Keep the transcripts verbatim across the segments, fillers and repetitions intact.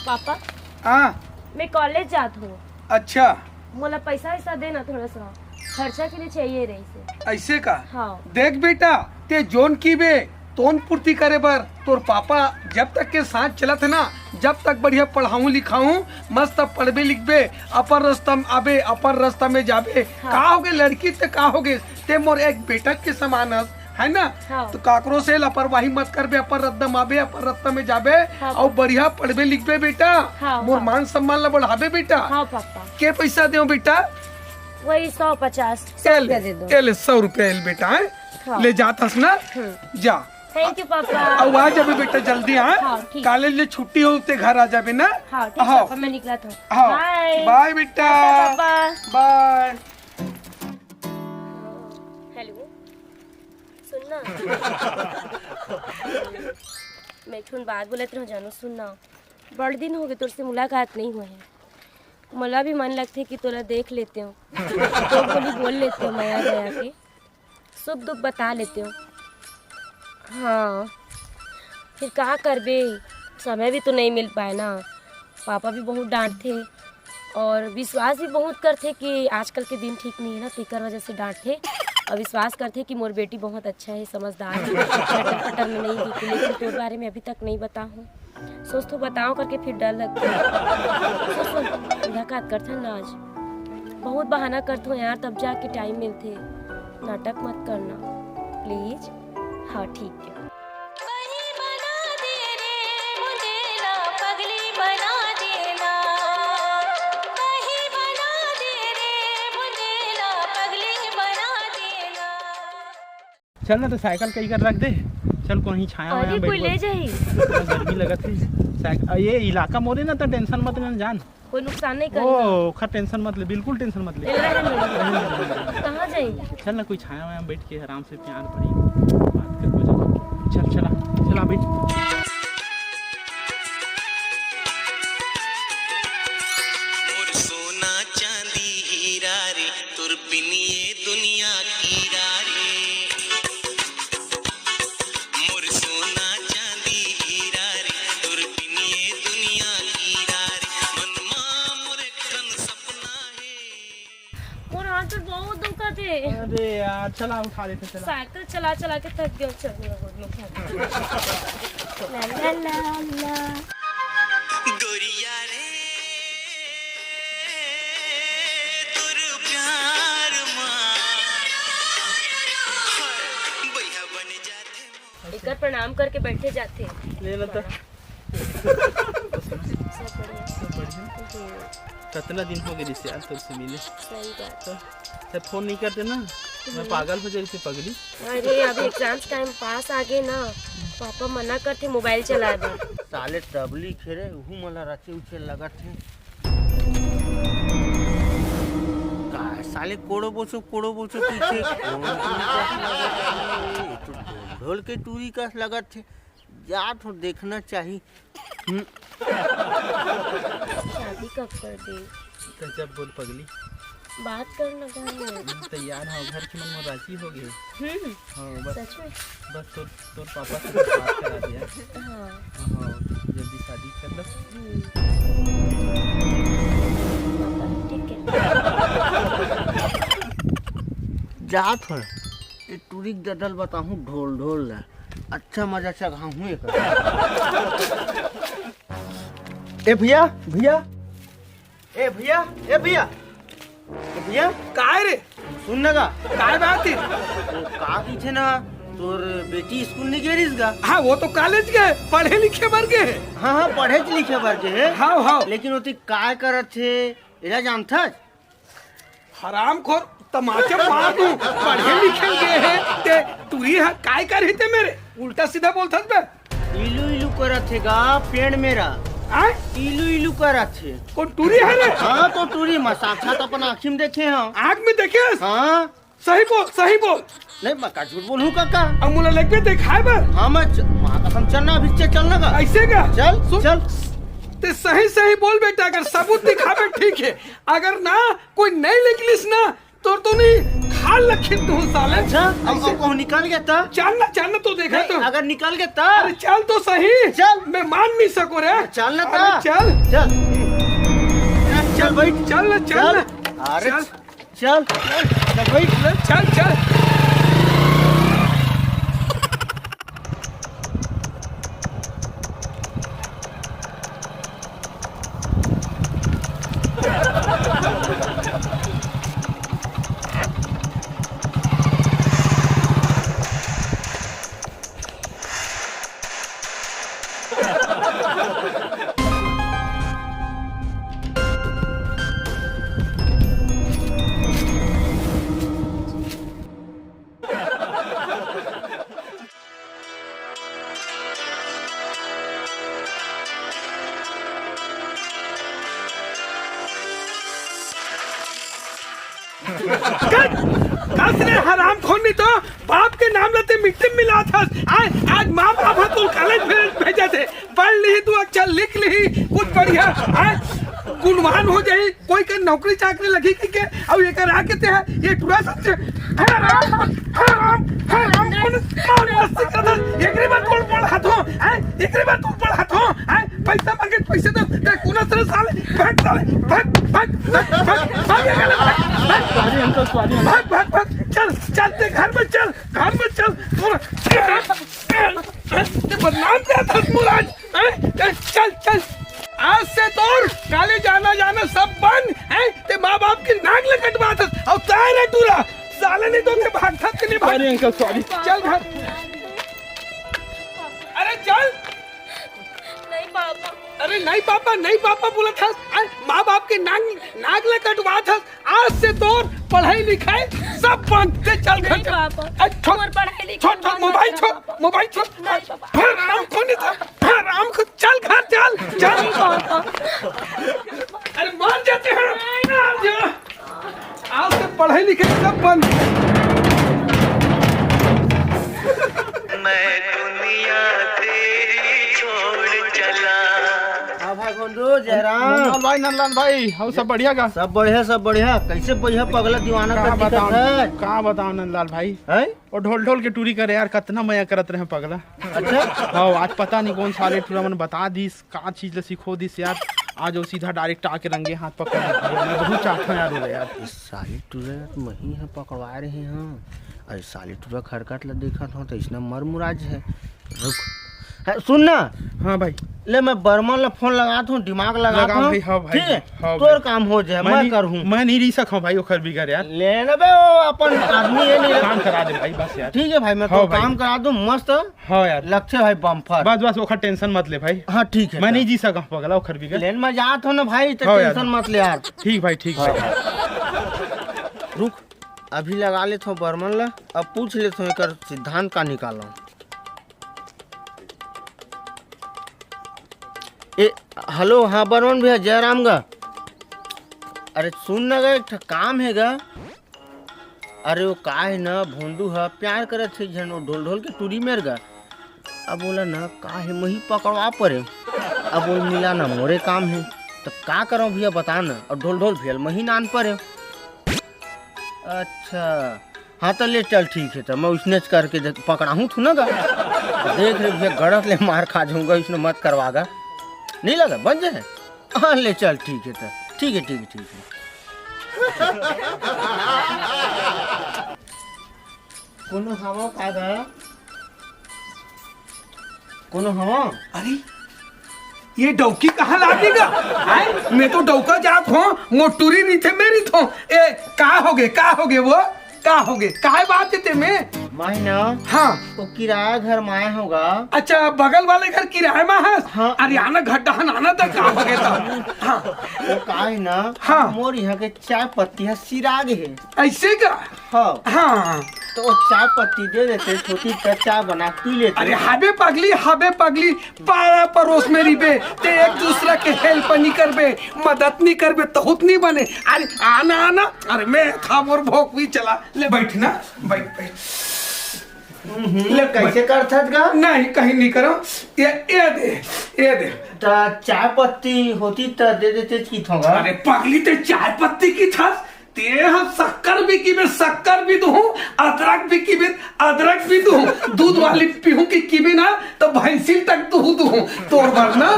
Papa, हाँ। मैं college जात हूँ। अच्छा। मोला पैसा वैसा देना थोड़ा सा, खर्चा के लिए चाहिए रहिसे। ऐसे का? हाँ। देख बेटा, ते जोन कीबे, तोन पूर्ति करे बर तोर पापा जब तक के साथ चलत हे ना, जब तक बढ़िया पढ़ाऊँ लिखाऊँ, मस्त पढ़बे लिखबे, अपन रास्ता में आबे, अपन रास्ता में जाबे। हाँ। का होगे लड़की, ते का होगे? ते मोर एक बेटा के समान हस, है ना? हाँ। तो काकरो से लापरवाही मत करबे, अपन रद्दा में आबे, अपन रद्दा में जाबे, हाँ। और बढ़िया पढ़बे लिखबे बेटा, हाँ, मोर हाँ। मान सम्मान ला बढ़ाबे बेटा। हाँ पापा। के पैसा देव बेटा? वही सौ पचास, सौ ए ले, रुपया दे दो। ए ले, सौ रुपया ए ले बेटा, हैं? हाँ। ले जात हस ना? हम्म। जा। Thank you papa. अब आ जाबे बेटा जल्दी, हाँ? हाँ, ठीक। कॉलेज ले छुट्टी हो ते घर आ जाबे ना? हाँ, ठीक हाँ। पापा, मैं निकलत हूँ। हाँ। Bye। Bye बेटा। टाटा पापा। Bye। हेलो, सुन ना। मैं एक ठन बात बोलत रहूँ जानू, सुन ना। बड़ दिन होगे तोर से मुलाकात नहीं हुआ है। मोला भी मन लगथे कि तोला देख लेतेंव, दो बोली बोल लेतेंव मया दया के, सुख दुख बता लेतेंव। हाँ, फिर का करबे, समय भी तो नहीं मिल पाए ना। पापा भी बहुत डांटथे और विश्वास भी बहुत करथे कि आजकल के दिन ठीक नहीं है ना, तेकर वजह से डांटथे। और विश्वास करथे कि मोर बेटी बहुत अच्छा है, समझदार है, लटर पटर में नहीं गिरती, लेकिन तोर बारे में अभी तक नहीं बता हूँ। सोच तो बताओ करके फिर डर लगता है। सोच, सोच, मुलाकात करथन ना आज। बहुत बहाना करथो यार, तब जाके टाइम मिलथे। नाटक मत करना प्लीज। हाँ, ठीक है। बही बना दे रे मुझे ना, पगली बना देना। बही बना दे रे मुझे ना, पगली बना देना। चल ना, तो साइकिल कहीं कर रख दे। चल, कोई छाया वाया अरे, में कोई बैठ ले जाही। गर्मी लगत है। साइक-, ये इलाका मोरे ना, तो टेंशन मत लेना जान। कोई नुकसान नहीं ओ, करेगा। ओखर टेंशन मत ले, बिल्कुल टेंशन मत ले। ले रहे हैं। कहाँ जाएंगे? चल ना, कोई छाया वाया में बैठ के आराम से प्यार भरी बात कर, कोई जगह। चल, चला, चला बैठ। मोर सोना चांदी हीरा रे, तोर बिन ये दुनिया कीरा रे। मोर सोना चांदी हीरा रे, तोर बिन ये दुनिया कीरा रे। मन मा मोर एक ठन सपना हे। मोर हाथ में बहुत दुखत हे। अरे यार, चला उठा लेते, चला। साइकिल चला चला के थक गया, चल मेरा गोद में उठा ले। ला ला ला ला। गोरिया रे, तोर प्यार मा बइहा बन जाथे। एकर प्रणाम करके बैठे जाथे। ले ना तो। सब बढ़िया। सब बढ़िया। हम्म। कितना दिन हो गए रिश्ते यार, तुमसे मिले। सही बात। तो, तो फोन नहीं करते ना, मैं हम्म। पागल हो जाती पगली। अरे, अभी एग्जाम्स टाइम पास आ गए ना, पापा मना करथे मोबाइल चलाए बर। साले तबली खेरे, उहू मोला रचे उचे लगत हे। का साले कोड़ो बोचो, कोड़ो बोचो पीछे। कोन टूरी कस लगत हे? ये तो ढोल, ढोल के टूरी कस लगत हे। जा तो देखना चाही। हम्म। शादी कब कर दे? गजब बोल पगली। बात कर ना घर में। हम तैयार हो, घर के मन में राजी हो गए। हम्म। हाँ, बस। सच में? बस तोर, तोर पापा से बात करा दिया। हाँ। हाँ, जल्दी शादी कर लो। हम्म। पापा, ठीक है। जात हो, ये टूरी के ददल बताहूँ ढोल ढोल ला। अच्छा मजा चघाहूँ एकर। ए भैया, भैया, ए भैया, ए भैया, ए भैया। काय रे? सुन ना गा। काय बात हे? वो का कहिथे ना, तोर बेटी स्कूल नहीं गे रहिस गा? हाँ, वो तो कॉलेज गे, पढ़े लिखे बर गे। हाँ, हाँ, पढ़े लिखे बर गे हे। हाँ, हाँ। लेकिन ओती काय करत हे, एला जानथस? हरामखोर, तमाचा मार दूं। पढ़े लिखे गे हे ते टूरी हा, काय करही ते मेर? उल्टा सीधा बोलथस बे। इलू इलू करत हे गा पेड़ मेरा। आय? इलू इलू करत हे। कोन टूरी हे रे? हाँ, तो टूरी मैं साक्षात अपन आँखी में देखे हँव। आँख में देखेस? हाँ। सही बोल, सही बोल। नहीं, मैं का झूठ बोलहूँ काका? अब मोला लगबे देखाय बर। हाँ, मैं च-, माँ कसम चल ना, अभी चल, चल ना का। ऐसे का? चल, सुन, चल। ते सही सही बोल बेटा, अगर सबूत दिखाबे ठीक हे, अगर ना कोई नहीं निकलिस ना, तोर तो नहीं अल्लाह खिंद हूँ साले। अच्छा, अब, ऐसे अब कहूँ निकल गया था? चल ना, चल ना, तो देखा नहीं, तो। अगर निकल गया था? अरे चल तो सही। चल। मैं मान नहीं सको रे। चल ना अरे था। चल। चल। चल भाई। चल ना, चल चल। ना। अरे चल। चल। चल भाई। चल, चल। कस, कस रे हराम खोनी तो, बाप के नाम लेते मिट्टी में मिला था। आज, आज माँ बाप ह तू कॉलेज भेज, भेजा थे, पढ़ ली तू, अच्छा लिख ली, कुछ बढ़िया। आज गुणवान हो जाई, कोई के नौकरी चाकरी लगी कि के, अब ये करा के ते है, ये टुरा सच। हराम, हराम, हराम, कौन, कौन मस्ती करता? एकरी बात बोल, बोल हाथों, हैं? एकरी बात तू बोल हाथों, हैं? पैसा मांगे, पैसे दे, ते कौन असर साले, भाग साले, भाग, भाग, भाग, भाग, भाग, ये गलत है, भाग। Sorry uncle, sorry uncle। भाग, भाग, भाग, चल, चल, ते घर में चल, घर में चल, तोर, ते बदनाम क्या था तू आज, हैं? चल, चल, चल। आज से तोर कॉलेज आना जाना सब बंद, हैं? ते माँ बाप के नाक ले कटवा था, और तारे टूरा, साले नहीं तो ते भाग था, ते नहीं भाग। Sorry uncle, sorry। चल घर। अरे चल। नहीं पापा। अरे नहीं पापा, नहीं पापा बोला था। अरे माँ बाप के नाक, नाक ले कटवा था। आज से तोर पढ़ाई लिखाई सब बंद। ते चल घर नहीं चल। पापा। अरे छोड़, तोर पढ़ाई लिखाई छोड़, छोड़, बंद मोबाइल मत छोड़, करो पापा। मोबाइल छोड़। नहीं पापा। हराम खोनी था, हराम खो-, चल घर चल, चल। नहीं पापा। अरे मर जाते हैं, मर जा। आज से पढ़ाई लिखाई सब बंद। मैं दुनिया तेरी छोड़ चला। हाँ भाई गोंडू, जयराम। नंदलाल भाई, नंदलाल भाई, हम सब बढ़िया का? सब बढ़िया, सब बढ़िया। कैसे बढ़िया पगला दीवाना का का दिक्कत बताओ, है? का बताओ नंदलाल भाई? हैं? और ढोल ढोल के टूरी करे यार, कितना मया करत रहे पगला। अच्छा? हाँ, आज पता नहीं कौन साले टूरा मन बता दीस, का चीज ले सिखो दीस यार। आज वो सीधा direct आके रंगे हाथ पकड़ लिया। मैं बहुत चाहता हूँ यार, बोले यार। इस साली टूरा तो मही है पकड़वा रहे हैं। अरे साली टूरा खड़कट ला देखा था तो इसने मर मुराज है। रुक। है, सुन ना। हाँ भाई। ले मैं बर्मन ला फोन लगा दूँ, दिमाग लगा लगा दूँ। भाई, हाँ भाई, ठीक है? हाँ तोर भाई। काम हो जाए, मैं मैं नहीं, करूँ। मैं नहीं रह सकूँ भाई, ओखर बिगर यार। ले ना बे, वो अपन आदमी है नहीं। काम करा दे भाई, बस यार। ठीक है भाई, मैं हाँ तो भाई। काम करा दूँ, मस्त। हाँ यार। लगते भाई बम्पर। बस, बस, ओखर tension मत ले भाई। हाँ, ठीक है मैं तो। नहीं जी सकूँ पगला, ओखर बिगर। लेन मैं जात हूँ ना भाई, तो हाँ यार। Tension मत ले यार। ठीक भाई, ठीक भाई। रुक, अभी लगा लेत हूँ बर्मन ला, अब पूछ लेत हूँ एकर सिद्धांत का निकालूँ। ए, हेलो, हाँ बर्मन भैया, जयराम गा। अरे सुन ना गा, एक ठा काम है गा। अरे वो का है ना, भोंडू ह प्यार करत हे झन, वो ढोल ढोल के टूरी मेर गा। अब बोला ना का है, मही पकड़वा परे। अब वो मिला ना मोरे काम है, तो का करो भैया बता ना। और ढोल ढोल भेल मही नान परे। अच्छा, हाँ तो ले चल ठीक है, तो मैं उसने करके देख, पकड़ाहूँ थू ना गा। देख रे भैया, गड़त ले मार खा जाऊंगा, इसने मत करवागा। नहीं लगा, बन जाए। हाँ ले चल ठीक है, तो ठीक है, ठीक है, ठीक है। कोनो हवा का गा? कोनो हवा? अरे, ये डौकी कहाँ लागे गा? आय, मैं तो डौका जात हूँ, मोटूरी रीथे मेरी थो। ए, का होगे, का होगे वो? का होगे? काय बात है ते में? मैं ना, हाँ। वो किराया घर में आए होगा। अच्छा, बगल वाले घर किराए में है? हाँ। अरे, आना घर डहन आना तो का होगे तो? हाँ। वो का है ना, हाँ। मोर यहाँ के चाय पत्ती है सिराग है। ऐसे का? हाँ। हाँ। तो वो चाय पत्ती दे देते, छोटी सा चाय बना के पी लेते। अरे हाबे पगली, हाबे पगली, पारा परोस में रिबे, ते एक दूसरा के help नहीं करबे, मदद नहीं करबे, तहुत नहीं बने। अरे आना, आना, अरे मैं था मोर भोकवी चला, ले बैठ ना, बैठ, बैठ। हम्म, ले, कैसे करथस गा? नहीं, कहीं नहीं करो, ये, ये दे, ये दे। त चाय पत्ती होती त दे देते की थोड़ा। अरे पगली, ते चाय पत्ती की था? तें ह शक्कर भी किबे, शक्कर भी दूहूं, अदरक भी किबे, अदरक भी दूहूं, दूध वाली पीहूं कि किबे ना, त भैंसिल तक दूहूं, दूहूं तोर बर ना।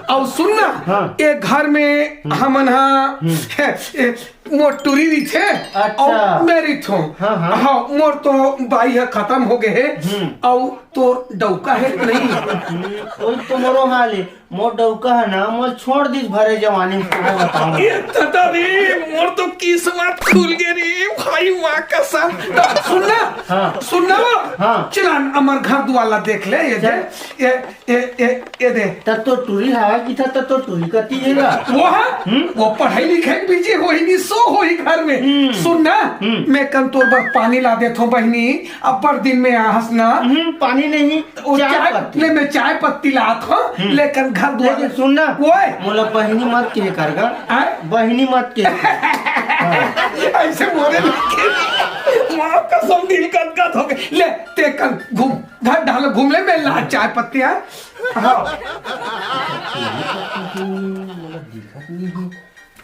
अउ सुन ना, हाँ। ए घर में हमन हा, ए, ए, मोर टूरी रहिथे, अच्छा। अउ मैं रहिथों। हाँ, हाँ। हाँ, मोर तो बाई ह खतम हो गे हे, अउ तोर डउका हे नहीं। ओही तो मोरो हाल हे। मोर डउका ह ना, मोला छोड़ दिस भरे जवानी में, तुम्हें बताऊं। ए दादा रे, मोर तो किस्मत खुल गे रे भाई, माँ कसम। त सुन ना, हाँ। सुन ना वो। हाँ। चल ना, हमर घर दुआर ला देख ले, ये दे, ये, ये, ये, ये दे। त तोर टूरी हवय कि त तोर टूरी कती हे गा। वो ह? हम्म? वो पढ़ाई लिखाई में बिजी होही, नहीं सो होही घर में। हम्म। सुन ना, हम्म। मैं कन तोर बर पानी ला देथों बहिनी, अब्बड़ दिन में आहस ना। हम्म, पानी नहीं, वो चाय चाय पत्ती। ले, मैं चाय पत्ती लात हूँ, हम्म। लेकिन घर दुआर लेकिन सुन ना, ओए। मोला बहिनी मत कहे कर गा। आय? बहिनी मत कहे कर। हाँ। ऐसे बोले लगे। माँ कसम, दिल गदगद हो गए। ले, तें कन घूम, घर ढाल घूम ले, मैं ला चाय पत्ती आय। हाँ।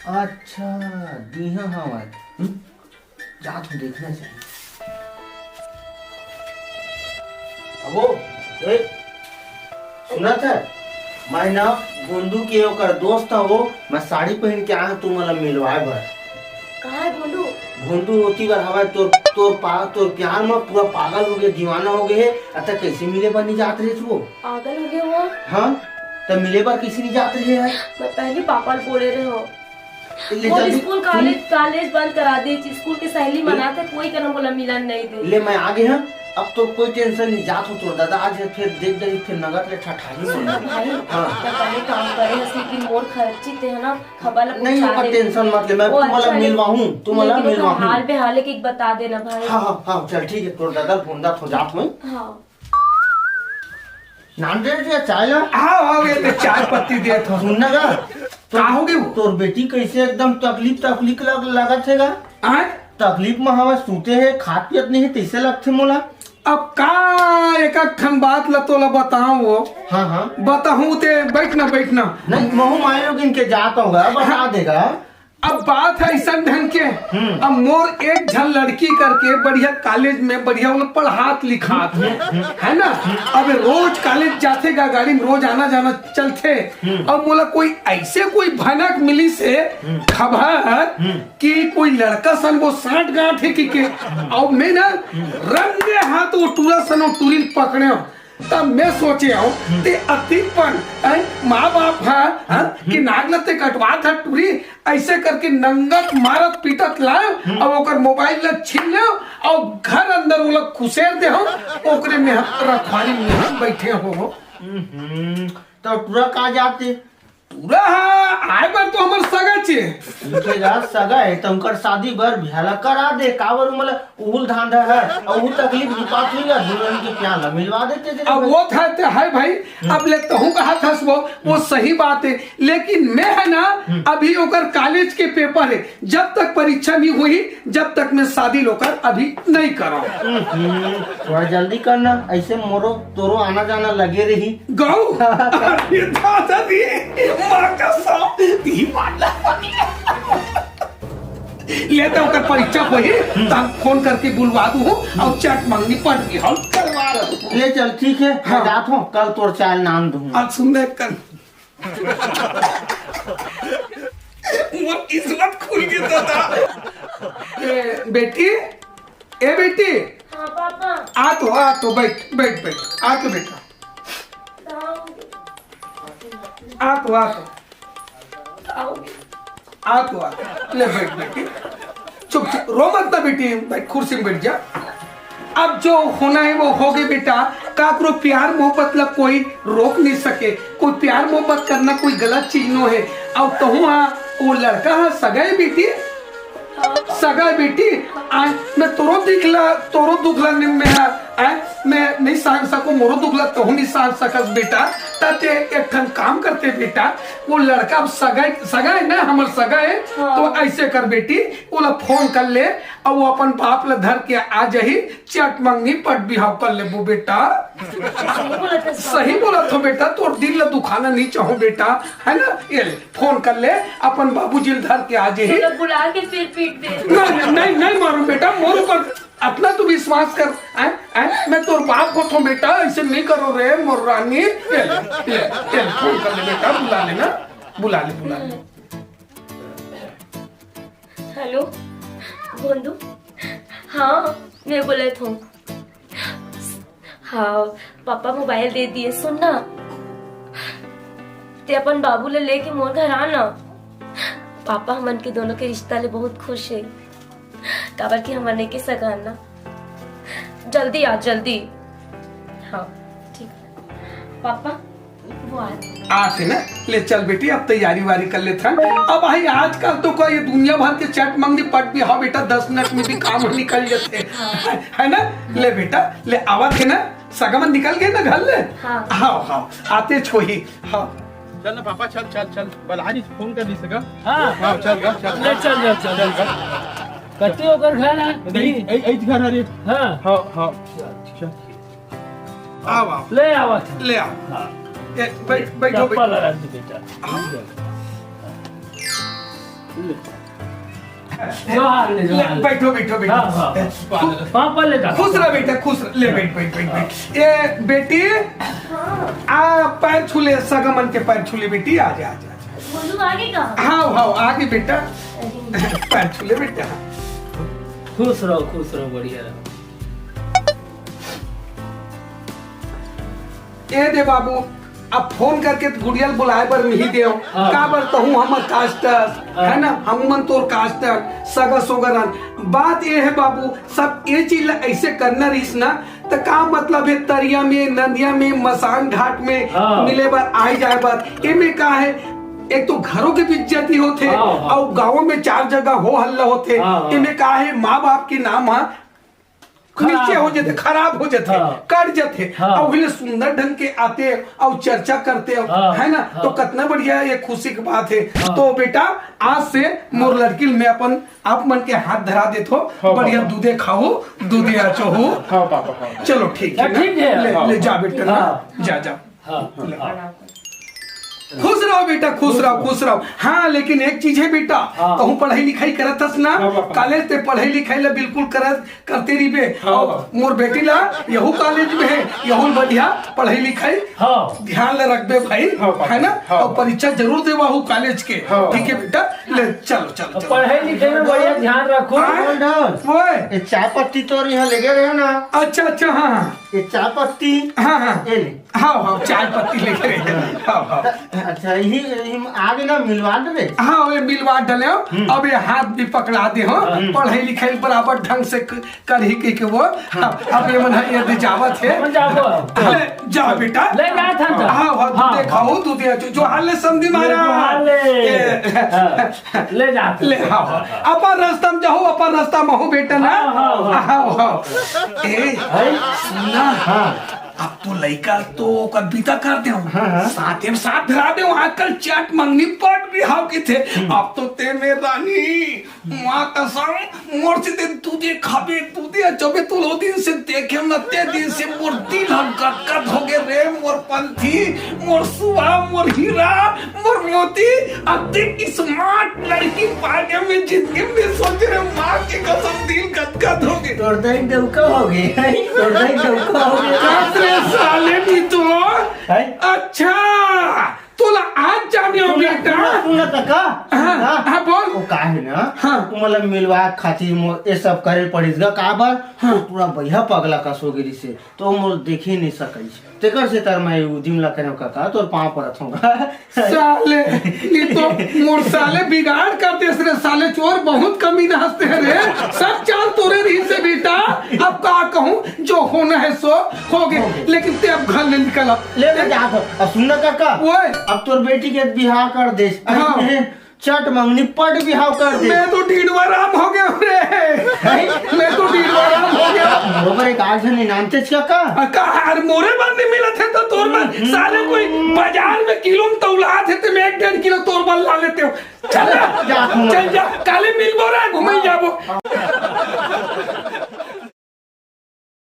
अच्छा, दिहा हवय। हम्म? जात हूँ, देखना चाहिए। अबो, ए, सुनत हे? मैं ना गोंदू के ओकर दोस्त हवों, मैं साड़ी पहिन के आय हूँ तुमन ला मिलवाए बर। कहाँ हे गोंदू? गोंदू ओती बर हवय, तोर, तोर पा-, तोर प्यार में पूरा पागल हो गे, दीवाना हो गे हे। अतः कैसे मिले बर नहीं जात रहे तू? पागल हो गे वो? हाँ, त मिले बर कैसे नहीं जात रहे है? मैं पहली पापा ल बोले रहे हूँ। ले वो जल्दी स्कूल, कॉलेज, कॉलेज बंद करा दे, स्कूल के सहेली ले मनाथे, कोई करा मोला मिलन नहीं दे। ले, मैं आ गे हूँ, अब तो कोई टेंशन नहीं, जात हूँ तोर दादा आज हे, फिर देख दे, फिर नगद ले ठठाही सुन ना भाई, हाँ। मैं पहले काम करे हस, लेकिन मोर खर्ची ते है ना, खबर ला नहीं, पहुंचा ओकर दे। टेंशन मत ले, मैं वो तुम्हारा अच्छा है। मिलवाहूँ, तुम्हारा लेकिन ओकर मिलवाहूँ। हाल बेहाल एक, एक बता देना भाई। हाँ, हाँ, हाँ, चल ठीक है, तोर दादा फोन दा, थो जात हूँ। हाँ। नान दे दिया चाय ला। हाँ, हाँ, ये तो चाय पत्ती देत हूँ। सुन ना गा, का हो गे वो? तोर बेटी कैसे एकदम तकलीफ, तकलीफ लग, लगत हे गा? आय? तकलीफ में हवा सूते हे, खात पियत नहीं हे, तैसे लगथे मोला। अब का एक ठन बात ला तोला बताऊं वो? हाँ, हाँ। बताऊं ते बैठ ना, बैठ ना। नहीं, महू माय लोग इनके जात होगा, बता देगा। अब बात है ऐसन ढंग के, हम्म। अब मोर एक झन लड़की करके बढ़िया कॉलेज में बढ़िया वो पढ़ात लिखात हे, हम्म। है ना? अब रोज कॉलेज जाथे गा, गाड़ी में रोज आना जाना चलथे। हम्म। अब मोला कोई ऐसे कोई भनक मिलिस हे, हम्म। खबर हम्म। कि कोई लड़का सन वो सांठ गांठ हे कि के, हम्म। अब मैं ना हम्म। रंगे हाथ वो टूरा सन वो टूरी ल पकड़े हूँ। तब मैं सोचे हूँ, हम्म। ते अतिकपन, हैं, माँ बाप हा, हाँ, हम्म। कि नाक ल ते कटवात हा टूरी, ऐसे करके नंगत मारत पीटत लाए, हम्म। अब ओकर मोबाइल ल छीन ले, और घर अंदर वो लोग खुसेर दे हो, ओकरे में हम रखवारी में हम बैठे हो। हम्म, तो टूरा का जाते? टूरा हा, आए बर तो हमर सगा चे। इनके रात सगा है, तो उनकर शादी बर बिहाला करा दे, काबर मोला उहुल धांधा है, और वो तकलीफ भी पात हुई है, दुल्हन के प्याला मिलवा देते थे अब भाई। वो था, ते है भाई, हम्म। अब ले तहूँ कहा था वो, वो हम्म। सही बात है, लेकिन मैं है ना, हम्म। अभी ओकर कॉलेज के पेपर है, जब तक परीक्षा नहीं हुई, जब तक मैं शादी लोकर अभी नहीं करा। हम्म, थोड़ा जल्दी करना, ऐसे मोरो तोरो आना जाना लगे रही। गौ, अरे दादा रे, माँ कसम, ई वाला। ले तो ओकर परीक्षा होही, त हम फोन करके बुलवा दूँ, और चट मंगनी पर भी हम करवा दूँ। ले चल, ठीक है, हाँ। मैं जात हूँ, कल तोर चाय नान दूँ। अब सुन दे कर। मोर किस्मत खुल गे दादा। ए, बेटी, ए बेटी। हाँ पापा। आ तो, आ तो, बैठ, बैठ, बैठ। आ तो बेटा। आ तो, आ तो। आ तो, आ तो। ले बैठ बेटी। चुप, चुप, रो मत ना बेटी, बैठ, कुर्सी में बैठ जा। अब जो होना है वो हो गए बेटा, काकरो प्यार मोहब्बत ला कोई रोक नहीं सके, कोई प्यार मोहब्बत करना कोई गलत चीज नो है। अब तहूँ हा, वो लड़का हा सगा है बेटी, सगा है बेटी, आ, मैं तोरो दिख ला, तोरो दुख ला निम में हा, हैं? मैं नहीं सहन सकूं, मोरो दुख लगता हूँ, नहीं सहन सकस बेटा। त ते एक ठन काम करते बेटा, वो लड़का अब सगा, सगा है ना, हमर सगा है, हाँ। तो ऐसे कर बेटी, ओला फोन कर ले, अउ वो अपन बाप ला धर के आ जाही, चट मंगनी पट बिहाव कर लेबो बेटा। सही बोलत हस बाबू। सही बोलत हो बेटा, तोर दिल ला दुखाना नहीं चाहूं बेटा, है ना? ये ले, फोन कर ले, अपन बाबूजी ला धर के आ जाही। चलो बुला के फिर पीट दे। नहीं, नहीं, नहीं, नहीं मारूं बेटा, मोर ऊपर अपना तू विश्वास कर, हैं? हैं? मैं तोर बाप होथों बेटा, ऐसे नहीं करो रे मोर रानी। ये ले, ये ले, ये ले, फोन कर ले बेटा, बुला लेना, बुला ले, बुला ले। हेलो, गोंदू। हाँ, मैं बोलत हूँ। हाँ, पापा मोबाइल दे दिए, सुन ना, ते अपन बाबू ले लेके मोर घर आ ना। पापा हमन के दोनों के रिश्ता ले बहुत खुश है, काबर कि हमन एके सगा ना। जल्दी आ, जल्दी। हाँ, ठीक। पापा, वो आ रहे। आते ना, ले चल बेटी, अब तैयारी वारी कर लेथन। अब भाई आजकल तो का ये दुनिया भर के चट मंगनी पट बिहाव बेटा, दस मिनट में भी काम निकल जाते, है ना? ले बेटा, ले आवत है ना, सगा मन निकल गए ना घर ले। हाँ। हाँ, हाँ, आते छोही। हाँ। चल ना पापा, चल, चल, चल, बला जी फोन कर दी सगा। हाँ। हाँ, चल गा, चल। ले चल, चल, चल। चल गा। कति ओकर घर है? ए, ए, ए घर हरे। हाँ। हाँ, हाँ। चल। आओ, आओ। ले आवा था। ले आओ। हाँ। ए, बैठ, बैठो, चप्पल बैठो। लगा दी बेटा। हाँ। ले। जोहार ले, ले, जोहार ले। बैठो, बैठो, बैठो। हाँ, हाँ। ए, खु-, पापा ले जा। खुश रह बेटा, खुश रह। ले, बैठ, बैठ, बैठ, बैठ। ए, बेटी, आ, पैर छू ले, सगा मन के पैर छू ले बेटी, आ जा, आ जा, आ जा। बोलू आगे कहाँ? हाँ, हाँ, आगे बेटा। अरे। पैर छू ले बेटा। खुश रहो, खुश रहो, बढ़िया रहो। ए दे बाबू, अब फोन करके त गुड़िया ल बुलाए बर नहीं देव। हाँ। काबर तहूँ हमर कास्ट, हाँ। है ना, हम मन तोर कास्ट, सगा सोगरन। बात ये है बाबू, सब ये चीज ला ऐसे करना रहिस ना, त का मतलब है तरिया में, नदिया में, मसान घाट में हाँ। मिले बर, आए जाए बर? एमे का है, एक तो घरों के बेइज्जती होथे, हाँ, हाँ। अउ गाँव में चार जगह हो हल्ला होथे। हाँ, हाँ। एमे का है, माँ बाप के नाम हा खराब। नीचे हो जथे, खराब हो जथे, हाँ। कट जथे। हाँ। अउ ओहिले सुंदर ढंग के आते अउ चर्चा करते, हाँ, है ना? हाँ। तो कतना बढ़िया ये खुशी की बात है। हाँ। तो बेटा, आज से मोर लड़की ल मैं अपन आप मन के हाथ धरा देत हो। हाँ, बढ़िया पापा। दूधे खाहू, दूधे आचोहू। हाँ, पापा, हाँ। चलो, ठीक है हाँ, ना? ठीक है। ले, हाँ, ले जा बेटा ना। हाँ। जा, जा। हाँ, ले। हाँ। खुश रहो बेटा, खुश रहो, खुश रहो। हाँ, लेकिन एक चीज है बेटा, हाँ। तहूँ पढ़ाई लिखाई करत हस ना, हाँ, पापा। कॉलेज ते पढ़ाई लिखाई ला बिल्कुल करत, करते रहिबे। हाँ, अउ हाँ। मोर बेटी ला यहू कॉलेज में है, यहू बढ़िया पढ़ाई लिखाई हाँ। ध्यान ला रखबे भाई, हाँ, पापा। है ना? हाँ। अउ परीक्षा जरूर देवाहू कॉलेज के, हाँ। ठीक है बेटा? ले, चलो, चलो, चलो। पढ़ाई लिखाई में बढ़िया ध्यान रखो। हाँ? Hold on। ओए। ये चाय पत्ती तोर यहाँ लेगे रहे ना? अच्छा, अच्छा, हाँ, हाँ। ये चाय पत्ती। हाँ, हाँ। ये ले। हाँ, हाँ, चाय पत्ती लेके रहे। हाँ, हाँ। अच्छा, यही, यही आगे ना मिलवा दे। हाँ, ये मिलवा डले हो। हम्म। अब ये हाथ भी पकड़ा दे हो। हम्म। पढ़ाई लिखाई बराबर ढंग से क-, करही के, के वो। हाँ। अब ये मन है, ये दे जावत है। मन जावत। ले, जा बेटा। ले जा था, जा। हाँ, हाँ, तू हाँ। देखा हो, तू दे, जो, जोहार ले समधी महाराज। जोहार ले। ये, हाँ। ले जा। ले, हाँ, हाँ। अपन रास्ता में जाहू, अपन रास्ता में हो बेटा ना। हाँ, हाँ, हाँ। हाँ, हाँ। ए, है? सुन ना। हाँ। अब तो लइका तो ओकर बिदा कर देहूं। हाँ, हाँ। साथे में साथ धरा देहूं। आजकल चट मंगनी पट बिहाव किथे। हम्म। अब तो ते में रानी, माँ कसम, मोर से ते दूधे खाबे, दूधे अचबे, तो लो दिन से देखे न, ते दिन से मोर दिल ह गदगद हो गे रे, मोर पंथी, मोर सुआ, मोर हीरा, मोर मोती, अतेक smart लड़की पाके मैं जिंदगी में सोचे रहे, माँ की कसम दिल गदगद हो गे। तोर दाई डौका हो गे, हैं? तोर दाई डौका हो गे। बाप रे साले भी तो। हैं? अच्छा, तोला आज जाने हो सुन ना, बेटा। सुन ना, सुन ना, काका। हाँ, हाँ। हाँ, बोल। वो का है ना, हाँ। वो मतलब मिलवा खातिर मो-, ये सब करे पड़िस गा, काबर? हाँ। वो पूरा बढ़िया पगला कस हो गे रिसे। तो मोर देखे नहीं सकइस। तेकर से तर मैं उदिम ला करेंव काका, तोर पाँव परत हंव गा। साले, ये तो मोर साले बिगाड़ कर देस रे साले चोर, बहुत कमीना हंसते हैं रे। सब चाल तोरे रहिसे बेटा, अब का कहूँ, जो होना है सो हो गे, लेकिन ते अब घर ले निकल अब। ले मैं जात हंव। अब सुन ना काका, ओए। अब तोर बेटी के बिहाव कर देस। हाँ। अरे, चट मंगनी पट बिहाव कर दे। मैं तो डीडवा राम हो गया रे। मैं तो डीडवा राम हो गया। बरोबर एक आठ जन इनाम थे इसका का? का यार, मोरे बर नहीं मिला थे तो तोर बर। साले कोई बाजार में किलो में तौला थे तो मैं एक डेढ़ किलो तोर बर ला लेते हो। चल जा, चल जा, काले मिलबो रे, घूमे जाबो।